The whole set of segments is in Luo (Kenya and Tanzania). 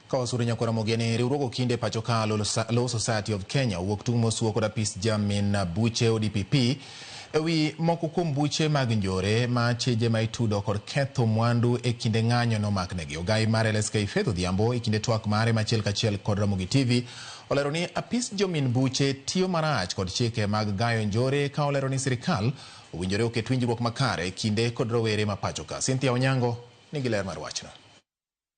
Ka wasuro nyakwara Mogeni, riwruog okinde pacho ka Law Society of Kenya owuok tung' mosuo kod apis jamin buche ODPP ewi moko kuom buche mag njore ma chije ma itudo kod ketho mwandu e kinde ng'anyo nomaknegi. Ogai mar LSK Faith Odhiambo e kinde twak mare machiel kachiel kod Ramogi TV olero ni apis jomin buche tiyo marach kod chike mag gayo njore ka olero ni sirikal owinjore oket winjruok makare e kinde kod rowere ma pacho ka. Cynthia Onyango nigi ler mar wachno.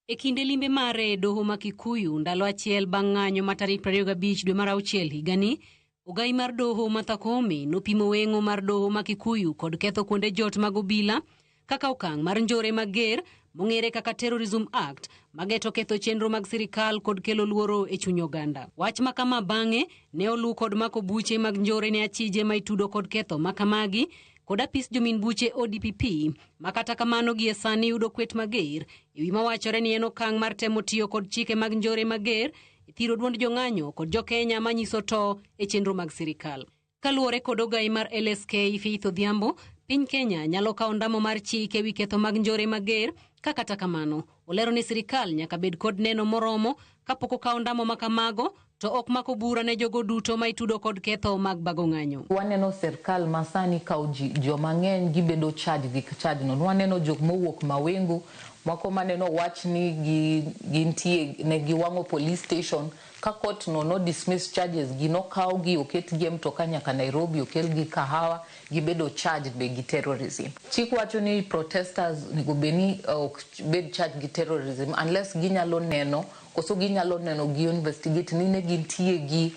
E kinde limbe mare e doho ma Kikuyu ndalo achiel bang' ng'anyo ma tarik 25 dwe mar auchiel higani, ogai mar doho Martha Koome nopimo weng'o mar doho ma Kikuyu kod ketho kuonde jot mag obila kaka okang' mar njore mager mong'ere kaka Terrorism Act mageto ketho chenro mag sirikal kod kelo luoro e chuny oganda. Wach ma kama bang'e ne oluw kod mako buche mag njore ne achije ma itudo kod ketho ma kamagi kod apis jomin buche ODPP ma kata kamano gie sani yudo kwet mager ewi mawachore ni en okang' mar temo tiyo kod chike mag njore mager e thiro duond jong'anyo kod jokenya manyiso to e chenro mag sirikal. Kaluwore kod ogai mar LSK Faith Odhiambo, piny Kenya nyalo kawo ndamo mar chik ewi ketho mag njore mager ka kata kamano olero ni sirikal nyaka bed kod neno moromo kapok okawo ndamo ma kamago to ok mako bura ne jogo duto ma itudo kod ketho mag bago ng'anyo. Waneno sirkal masani kawo ji joma ng'eny gibedo charge gi charge no. Waneno jok mowuok Mawengu, moko maneno wach ni gi gintie ne giwang'o police station ka court no no dismiss charges gi nokaw gi oket gi e mtoka nyaka Nairobi okel gi Kahawa gibedo charged be gi terrorism. Chik wacho ni protesters onego bed ni ok bed charged gi terrorism unless ginyalo neno koso ginyalo neno gi investigate ni ne gintie gi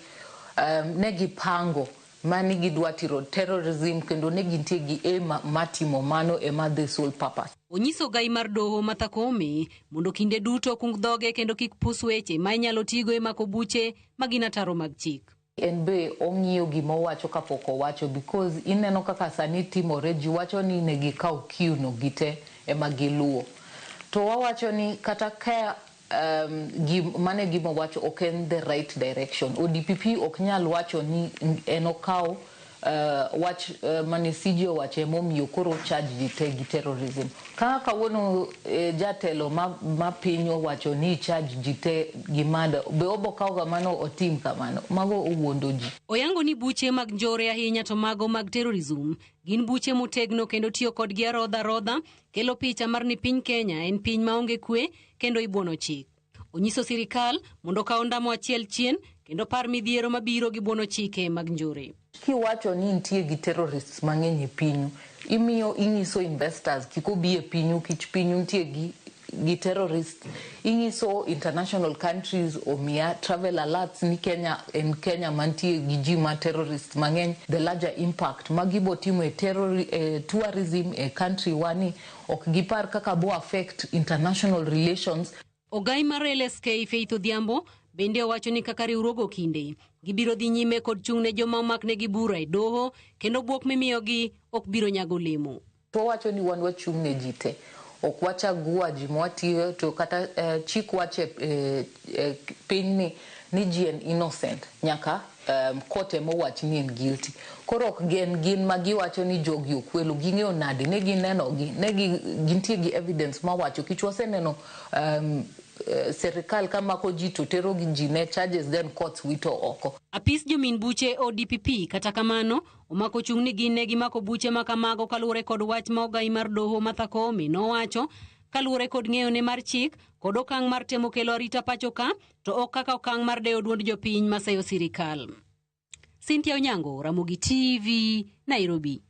ne gipango mani gidwa tiro terrorism kendo ne gintie gi aim ma timo mano ema the sole purpose. Onyiso ogai mar doho Martha Koome mondo kinde duto okung dhoge kendo kik pus weche ma inyalo tigo e mako buche ma gin ataro mag chik. En be ong'iyo gima owacho kapok owacho because ineno kaka sani timore ji wacho ni ne gikawo queue no gite ema giluwo. To wawacho ni kata ka mane gima owacho ok en the right direction. ODPP ok nyal wacho ni en okawo wach mane CJ owacho emomiyo koro charge ji te gi terrorism. Kaka kawuono jatelo ma piny owacho ni charge ji te gi murder, be obo kawo kamano otim kamano? Mago owuondo ji. Oyango ni buche mag njore ahinya to mago mag terrorism gin buche motegno kendo tiyo kodgi arodha arodha kelo picha mar ni piny Kenya en piny maonge kwe kendo ibuono chik. Onyiso sirikal mondo okaw ndamo achiel chien kendo par midhiero mabiro gi buono chike mag njore. Kiwacho ni nitie gi terrorists mang'eny e pinyu, imiyo inyiso investors kik obi e pinyu kich pinyu nitie gi terrorists. Inyiso international countries omiya travel alerts ni Kenya en Kenya mantie gi ji ma terrorists mang'eny. The larger impact ma gibo timo e tourism e country wani ok gipar kaka bo affect international relations. Ogai mar LSK Faith Odhiambo bende owacho ni kaka riwruog okinde gibiro dhi nyime kod chung' ne joma omaknegi bura e doho kendo bwok mimiyogi ok biro nyago olemo. To wawacho ni wan wachung' ne ji te, ok wachagua ji mwatiyo to kata chik wacho e piny ni ji en innocent nyaka court ema owach ni en guilty. Koro ok gin ma giwacho ni jogi okwelo, ging'eyo nade, ne gineno gi, ne gintie gi evidence mawacho kich waseneno serikal kamako ji to tero gi ji ne charges then courts wito oko. Apis jomin buche ODPP kata kamano omako chung' ni gin ne gimako buche ma kamago kaluwore kod wach ma ogai mar doho Martha Koome nowacho kaluwore kod ng'eyone mar chik kod okang' mar temo kelo arita pacho ka to ok kaka okang' mar dewo duond jopiny maseyo sirikal. Cynthia Onyango, Ramogi TV, Nairobi.